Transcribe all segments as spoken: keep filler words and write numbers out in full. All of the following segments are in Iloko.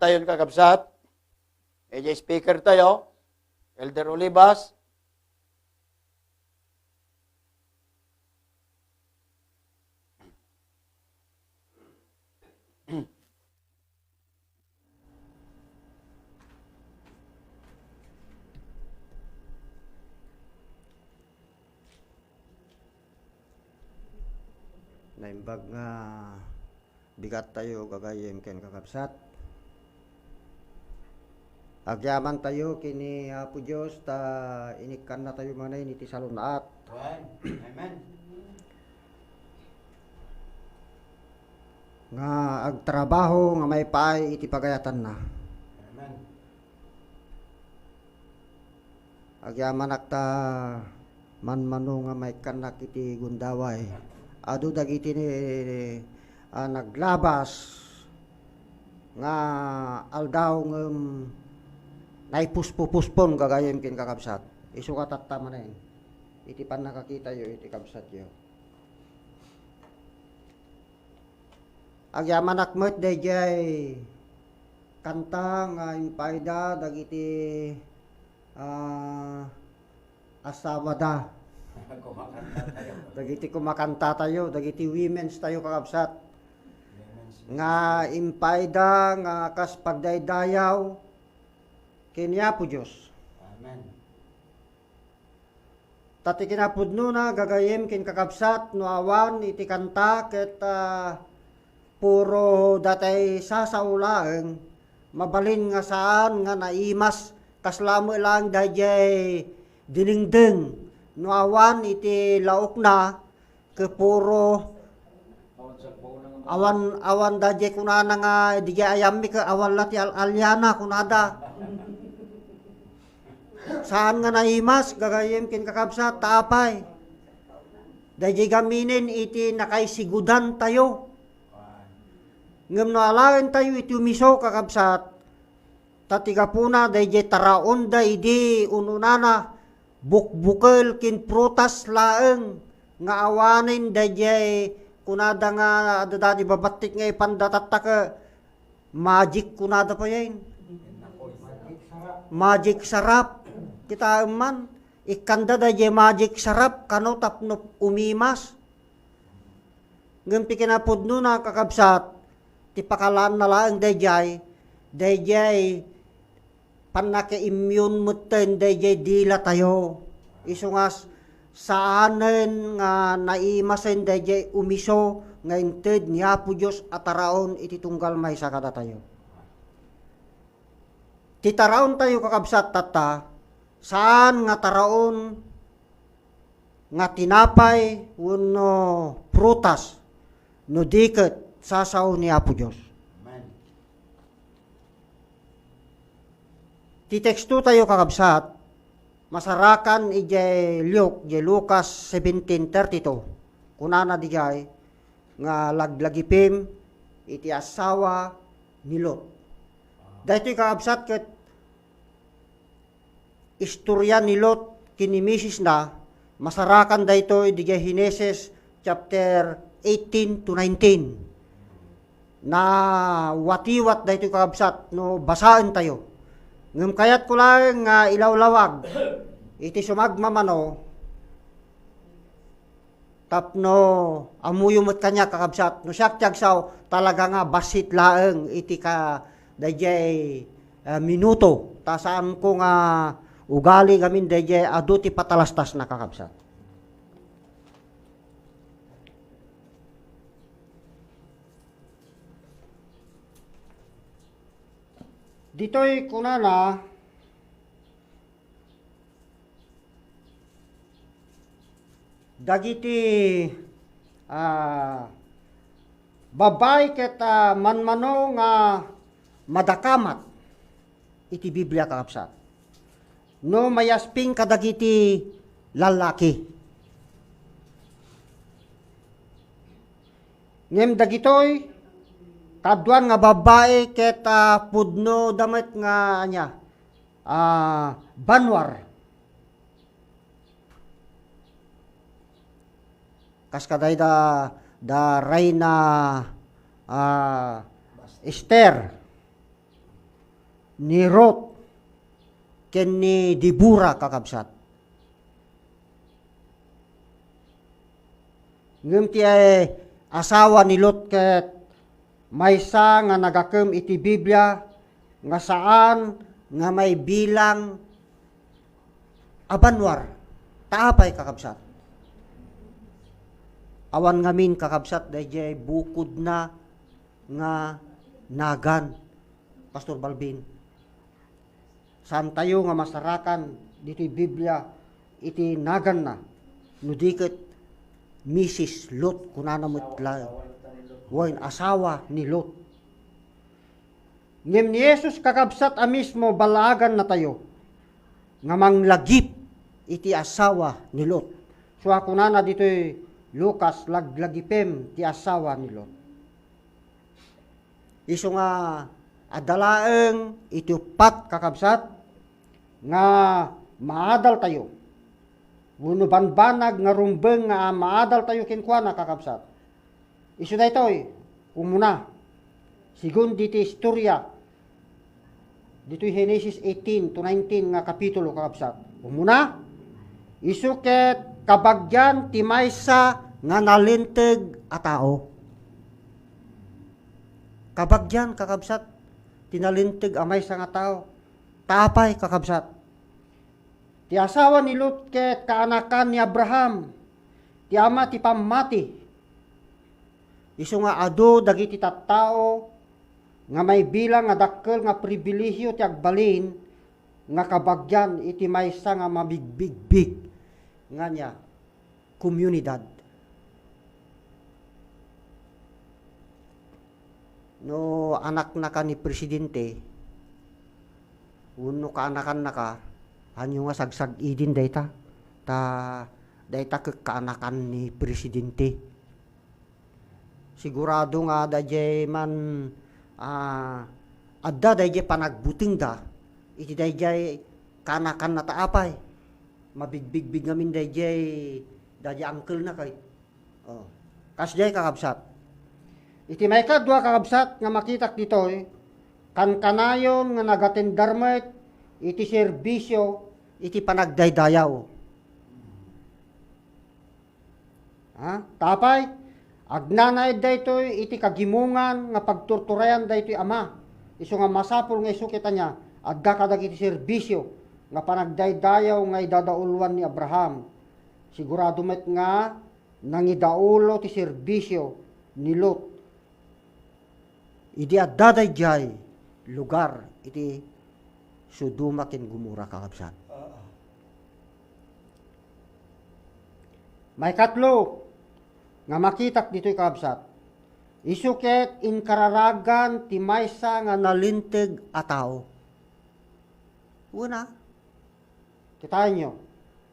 tayon, kakabsat. Idiay speaker tayo, Elder Olivas. Naimbag nga bigat tayo, gagayyem ken kakabsat. Agyaman tayo ken ni Apo Dios ta inikkanna tayo manen iti salun-at. Amen. Amen. Nga agtrabaho nga maipaay iti pagayatanna. Amen. Agyamanak ta manmano nga maikkannak iti gundaway. Adu dagiti ni, ah, naglabas nga aldaw ngem naipuspupuspon gagayyem ken kakabsat. Isu nga tatta manen iti pannakakitayo iti kabsatyo. Agyamanak met daydiay kanta nga impaayda dagiti, ah, asawada. Kumakanta tayo. Dagiti kumakanta tayo, dagiti women's tayo, kakabsat. Women's. Nga impaayda nga kas pagdaydayaw ken ni Apo Dios. Amen. Ta ti kinapudnona, gagayyem ken kakabsat, no awan iti kanta ket, ah, puro datay sasao laeng, mabalin nga saan nga naimas, kasla met laeng daydiay dinengdeng. No awan iti laokna, ket puro awan, awan daydiay kunana nga didiay ayammi ket awan la ti al-aliana kunada. Saan nga naimas, gagayyem ken kakabsat, ta apay? Daydiay gaminen iti nakaisigudan tayo. Ngem no alaen tayo iti umiso, kakabsat, ta ti gapuna daydiay taraonda idi un-unana, bukbukel ken prutas laeng nga awanen daydiay kunada nga adda daydiay babattik nga ipanda tatta ket magic kunada payen. Magic sarap. Kitaem man, ikkanda daydiay magic sarap kano tapno umimas. Ngem ti kinapudnona, kakabsat, ti pakalaanna laeng daydiay, daydiay pannakaimmun metten daydiay dilatayo. Isu nga s-, saanen nga naimasen daydiay umiso nga inted ni Apo Dios a taraon iti tunggal maysa kadatayo. Ti taraontayo, kakabsat, tatta, saan nga taraon nga tinapay wenno prutas, no di ket sasao ni Apo Dios. Amen. Ti tekstotayo, kakabsat, masarakan idiay Luke, idiay Lucas seventeen thirty-two. Kunana idiay nga laglagipem iti asawa ni Lot. Daytoy, kakabsat, ket istorya ni Lot ken ni misisna, masarakan daytoy idiay Genesis chapter eighteen to nineteen. Nawatiwat daytoy, kakabsat, no basaentayo. Ngem kayatko laeng nga ilawlawag iti sumagmamano tapno ammoyo met kaniak, kakabsat. No siak ti agsao, talaga nga bassit laeng iti ka-, daydiay, eh, minuto. Ta saanko nga ugali gamin daydiay adu ti patalastasna, kakabsat. Ditoy kunana, dagiti, ah, babbai ket, ah, manmano nga madakamat iti Biblia, kakabsat, no mayasping kadagiti lallaki. Ngem dagitoy, kaduan nga babbai ket, ah, pudnoda met nga ania, ah, banwar. Kas kadayta da Reina, ah, Esther. ni Ruth ken ni Debora, kakabsat. Ngem ti, eh, asawa ni Lot ket maysa nga nagakem iti Biblia nga saan nga maibilang a banua. Ta apay, kakabsat? Awan ngamin, kakabsat, daydiay bukodna nga nagan, Pastor Balbin. Saantayo nga masarakan ditoy Biblia iti naganna, no di ket Misis Lot, kunana met laeng. Wen, asawa ni Lot. Ngem ni Jesus, kakabsat, a mismo ballaagannatayo nga manglagip iti asawa ni Lot. Sua kunana ditoy Lucas, "Laglagipem ti asawa ni Lot." Isu nga adda laeng iti uppat, kakabsat, nga maadaltayo. Wenno banbanag nga rumbeng nga maadaltayo kenkuana, kakabsat. Isu daytoy, umuna, segun diti istorya, ditoy Genesis eighteen to nineteen nga kapitulo, kakabsat. Umuna, isu ket kabagian ti maysa nga nalinteg a tao. Kabagian, kakabsat, ti nalinteg a maysa nga tao. Ta apay, kakabsat? Ti asawa ni Lot ket kaanakan ni Abraham, ti ama ti pammati. Isu nga adu dagiti tattao nga maibilang nga dakkel nga pribilehiyo ti agbalin nga kabagian iti maysa nga mabigbigbig nga ania, komunidad. No anaknaka ni presidente, wenno kaanakannaka, haanyo nga sagsag-idin dayta, ta dayta ket kaanakan ni presidente. Sigurado nga daydiay man, ah, adda daydiay panagbutengda iti daydiay kaanakanna ta apay. Mabigbigbig ngamin daydiay, daydiay uncle-na kay. Oh. Kasdiay, kakabsat. Iti maikadua, kakabsat, nga makitak ditoy, kankanayon nga nagatender met iti serbisio iti panagdaydayaw. Ha? Ta apay, agnanaed daytoy iti kagimongan nga pagturturayan daytoy ama. Isu nga masapul nga isu ket ania, adda kadagiti serbisio nga panagdaydayaw nga idadauluan ni Abraham. Sigurado met nga nangidaulo ti serbisio ni Lot idi adda daydiay lugar iti Sodoma ken Gomorra, kakabsat. Maikatlo nga makitak ditoy, kakabsat, isu ket inkararagan ti maysa nga nalinteg a tao. Una, kitaenyo,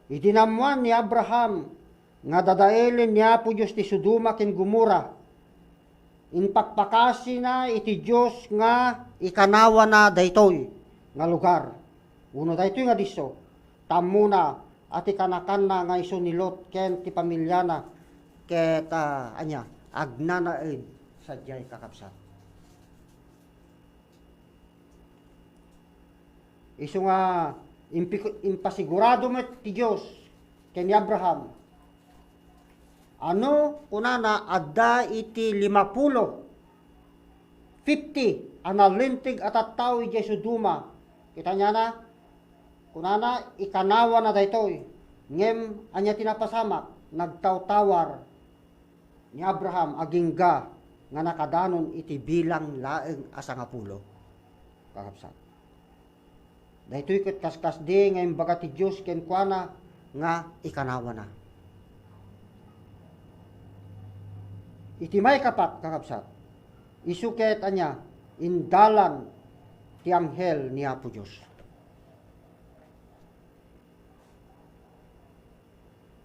idi naammoan ni Abraham nga dadaelen ni Apo Dios ti Sodoma ken Gomorra, impakpakasina iti Dios nga ikanawana daytoy nga lugar. Wenno daytoy nga disso, ta ammona a ti kanakanna nga isu ni Lot ken ti pamiliana ket, ah, ania, agnanaed sadiay, kakabsat. Isu nga impi-, impasigurado met ti Dios ken ni Abraham. Ano, kunana, adda iti limapulo, fifty, a nalinteg a tattao idiay Sodoma. Kita niana, kunana, ikanawana daytoy. Ngem, ania ti napasamak? Nagtawtawar ni Abraham agingga nga nakadanon iti bilang laeng a sangapulo. Kakabsat. Daytoy ket kaskasdi nga imbaga ti Dios kenkuana nga ikanawana. Iti maikapat, kakabsat, isu ket ania, indalan ti anghel ni Apo Dios.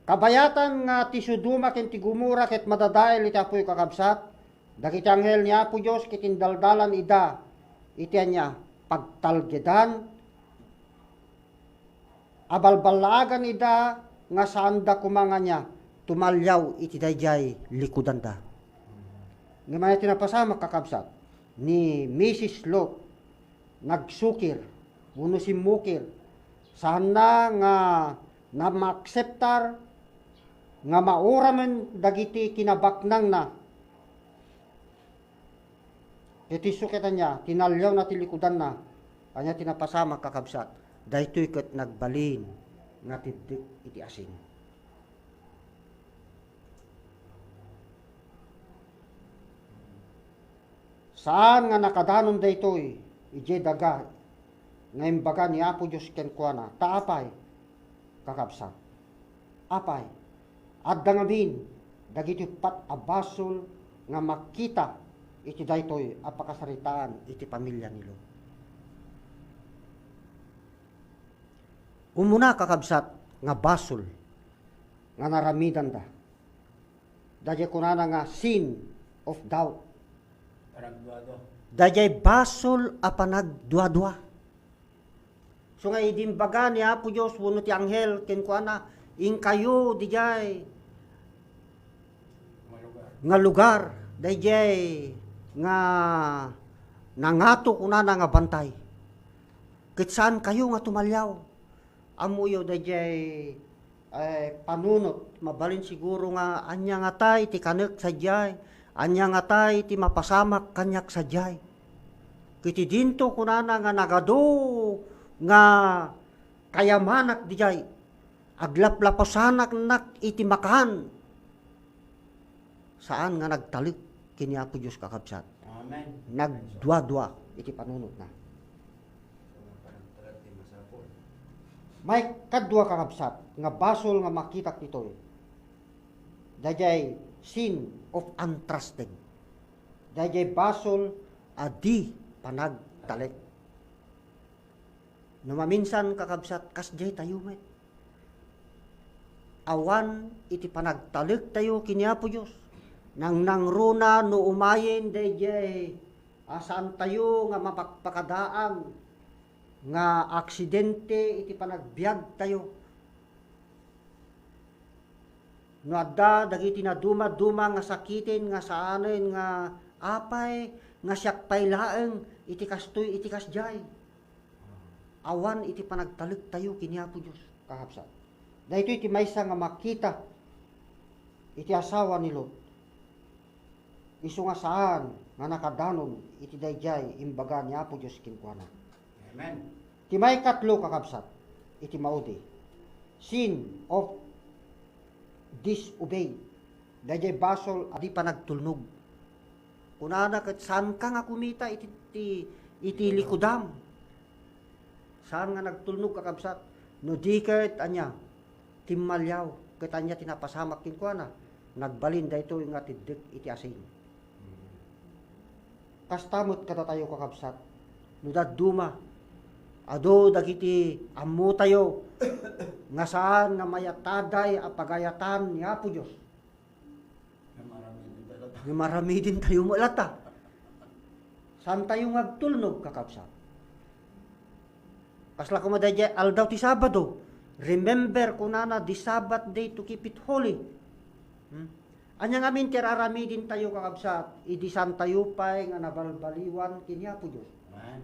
Kabayatan nga ti Sodoma ken ti Gomorra ket madadael iti apuy, kakabsat, dagiti anghel ni Apo Dios ket indaldalan ida iti ania, pagtalgedan, abalballaagan ida nga saanda koma nga ania, tumaliaw iti daydiay likudanda. Ngem ania ti napasamak, kakabsat, ni Misis Lot? nagsukir wenno simmukir. Saanna nga na-, maakseptar nga mauramen dagiti kinabaknangna. Ket isu ket ania, tinaliawna ti likudanna, ania ti napasamak, kakabsat? Daytoy ket nagbalin nga tiddek iti asin. Saan nga nakadanon daytoy idiay daga nga imbaga ni Apo Dios kenkuana. Ta apay, kakabsat? Apay, adda ngamin dagiti uppat a basol nga makita iti daytoy a pakasaritaan iti pamilia ni Lot. Umuna, kakabsat, nga basol nga naramidanda. Daydiay kunana nga sin of doubt. Panagduadua. Daydiay basol a panagduadua. So nga idi imbaga ni Apo Dios wenno ti anghel kenkuana, "Inkayo didiay Malugar. nga lugar, daydiay nga nangato kunana nga bantay. Ket saankayo nga tumaliaw." Ammoyo daydiay, eh, panunot, mabalin siguro nga, "Ania ngata iti kanek sadiay? Ania ngata iti mapasamak kaniak sadiay?" Ket idinto kunana nga nagadu nga kayamanak didiay, aglaplapusanaknak iti makan. Saan nga nagtalek ken ni Apo Dios, kakabsat. Amen. Nagduadua iti panunotna. Maikadua, kakabsat, nga basol nga makitak ditoy, daydiay sin of untrusting. Daydiay basol a di panagtalek. No maminsan, kakabsat, kasdiay tayo met. Awan iti panagtalektayo ken ni Apo Dios. Nangnangruna no umayen daydiay a saantayo nga mapakpakadaan nga aksidente iti panagbiagtayo. No adda dagiti nadumaduma nga sakiten nga saanen nga, "Apay nga siak pay laeng iti kastoy, iti kasdiay?" Awan iti panagtalektayo ken ni Apo Dios, kakabsat. Daytoy ti maysa nga makita iti asawa ni Lot. Isu nga saan nga nakadanon iti daydiay imbaga ni Apo Dios kenkuana. Amen. Ti maikatlo, kakabsat, iti maudi, sin of disobey. Daydiay basol a di panagtulnog. Kunana ket, "Saanka nga kumita iti, iti, iti likudam." Saan nga nagtulnog, kakabsat. No di ket, ania, timmaliaw, ket ania ti napasamak kenkuana? Nagbalin daytoy nga tiddek iti asin. Kasta met kadatayo, kakabsat. No dadduma, adu dagiti ammotayo nga saan nga mayataday a pagayatan ni Apo Dios. Nga maramidin tayo latta. Nga maramidin tayo met latta. Saantayo nga agtulnog, kakabsat. Kasla koma daydiay aldaw ti Sabado. Remember, kunana, "The Sabbath day to keep it holy." Hmm? Ania ngamin ti ar-aramidintayo, kakabsat, idi saantayo pay nga nabalbaliwan ken ni Apo Dios? Amen.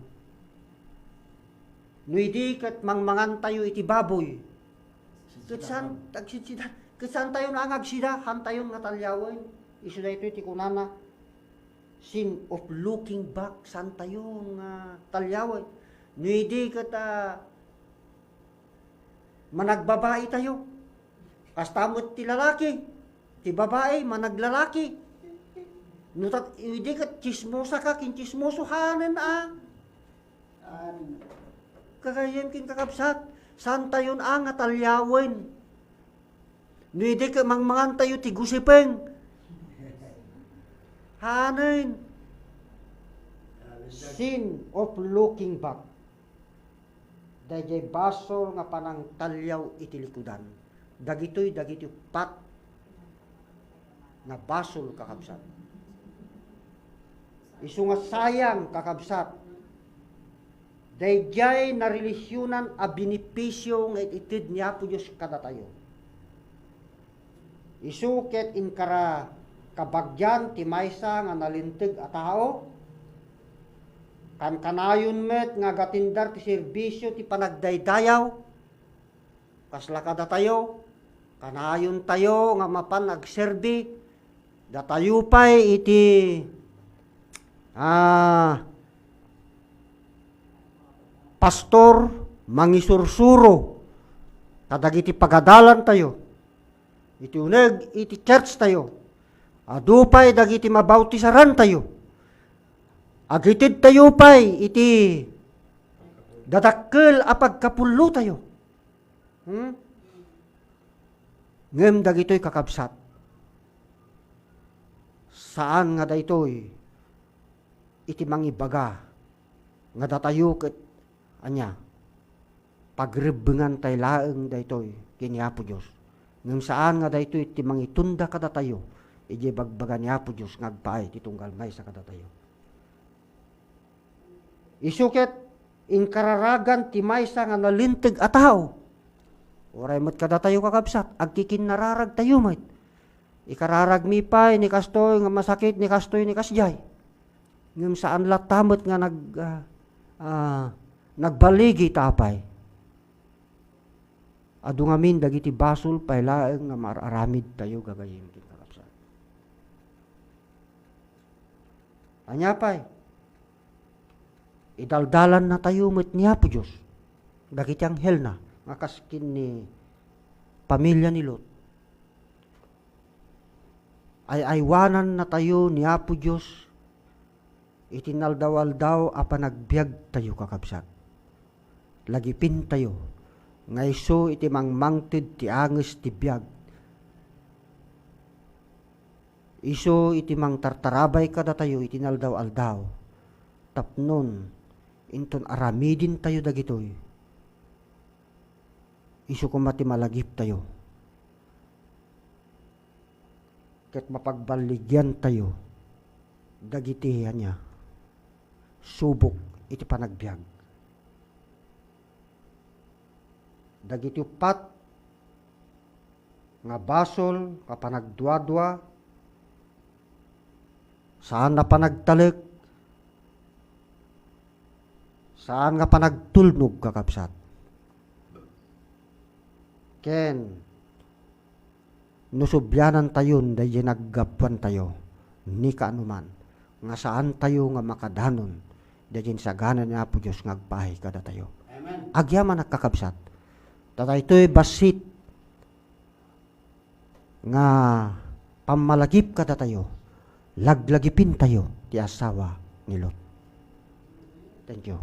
No idi ket mangmangantayo iti baboy, ket saan, agsidsida, ket saantayon a nga agsida, hantayon nga taliawen. Isu daytoy ti kunana, sin of looking back, saantayon nga taliawen. No idi ket, ah, managbabaitayo, kasta met ti lalaki, ti babai, managlalaki. No ta-, idi ket tsismosa ka ken tsismoso, hanen a. Amen. Kagayyem ken kakabsat, saantayon a nga taliawen. No idi ket mangmangantayo ti gusipeng. Hanen. Sin of looking back. Daydiay basol nga panangtaliaw iti likudan. Dagitoy, dagiti uppat nga basol, kakabsat. Isu nga sayang, kakabsat, daydiay narelisionan a benepisio nga it-ited ni Apo Dios kadatayo. Isu ket inkara kabagian ti maysa nga nalinteg a tao, Kankanayon met nga agatindar ti serbisio ti panagdaydayaw. Kasla kadatayo, kanayontayo nga mapan agserbi. Datayo pay iti, ah, pastor, mangisursuro kadagiti pagadalantayo iti uneg iti church tayo. Adu pay dagiti mabautisarantayo. Agitedtayo pay iti dadakkel a pagkapullotayo. Hmm? Ngem dagitoy, kakabsat, saan nga daytoy iti mangibaga nga datayo ket, ania, pagrebbengantay laeng daytoy ken ni Apo Dios. Ngem saan nga daytoy ti mangitunda kadatayo idiay bagbaga ni Apo Dios nga agpaay ti tunggal maysa kadatayo. Isu ket inkararagan ti maysa nga nalinteg a tao. Uray met kadatayo, kakabsat, agkikinnararagtayo met. Ikararagmi pay ni kastoy nga masakit, ni kastoy, ni kasdiay. Ngem saan latta met nga nag-, ah, ah, nagbaligi ta apay. Adu ngamin dagiti basol pay laeng nga maar-aramidtayo, gagayyem ken kakabsat. Ania pay? Idaldalannatayo met ni Apo Dios dagiti anghelna nga kas ken ni pamilia ni Lot. Ay-aywanannatayo ni Apo Dios iti naldaw-aldaw a panagbiagtayo, kakabsat. Lagipintayo nga isu iti mangmangted ti anges ti biag. Isu iti mangtartarabay kadatayo iti naldaw-aldaw tapnon inton aramidentayo dagitoy. Isu koma ti malagiptayo ket mapagballigiantayo dagiti, ania, subok iti panagbiag. Dagiti uppat nga basol nga panagduadua, saan a panagtalek, saan nga panagtulnog, kakabsat. Ken no sublianantayon daydiay naggapuantayo, ni kaanoman, nga saantayo nga makadanon daydiay sagana ni Apo Dios nga agpaay kadatayo. Amen. Agyamanak, kakabsat, ta daytoy bassit nga pammalagip kadatayo, laglagipintayo ti asawa ni Lot. Thank you.